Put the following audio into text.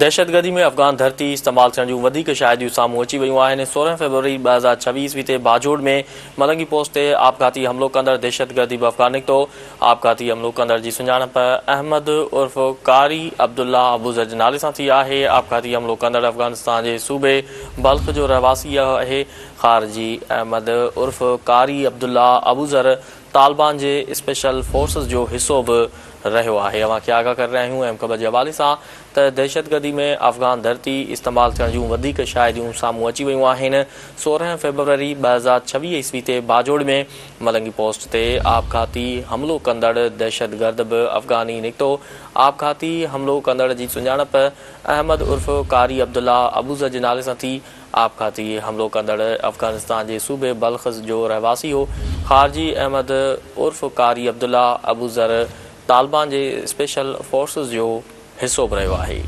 دهشتگردي ۾ افغان ڌرتي استعمال ٿيڻ جون وڌيڪ شاهديون سامهون اچي ويون آهن. 16 فيبروري 2026 عيسوي تي باجوڙ ۾ ملنگي پوسٽ تي آپگهاتي حملو ڪندڙ دهشتگردي به افغان نڪتو. آپگهاتي حملو ڪندڙ جي سڃاڻپ احمد عرف قاري عبدالله ابوذر جي نالي سان ٿي آهي. آپگهاتي حملو ڪندڙ افغانستان جي صوبي بلخ جو رهواسي آهي. خارجي احمد عرف قاري عبدالله ابوذر طالبان جي اسپيشل فورسز جو حصو به رهيو آهي. اوهان کي آگاهه ڪري رهيا آهيون اهم خبر جي حوالي سان ته دهشتگردي ۾ افغان ڌرتي استعمال ٿيڻ جون وڌيڪ شاهديون سامهون اچي ويون آهن. 16 فيبروري 2026 عيسوي تي باجوڙ ۾ ملنگي پوسٽ تي آپگهاتي حملو ڪندڙ دهشتگرد به افغاني نڪتو. آپگهاتي حملو ڪندڙ جي سڃاڻپ احمد عرف قاري عبدالله ابوذر جي نالي سان ٿي. آپگهاتي حملو ڪندڙ افغانستان جي صوبي بلخ جو رهواسي هو. خارجي احمد عرف قاري عبدالله ابوذر طالبان جي اسپيشل فورسز جو حصو به رهيو آهي.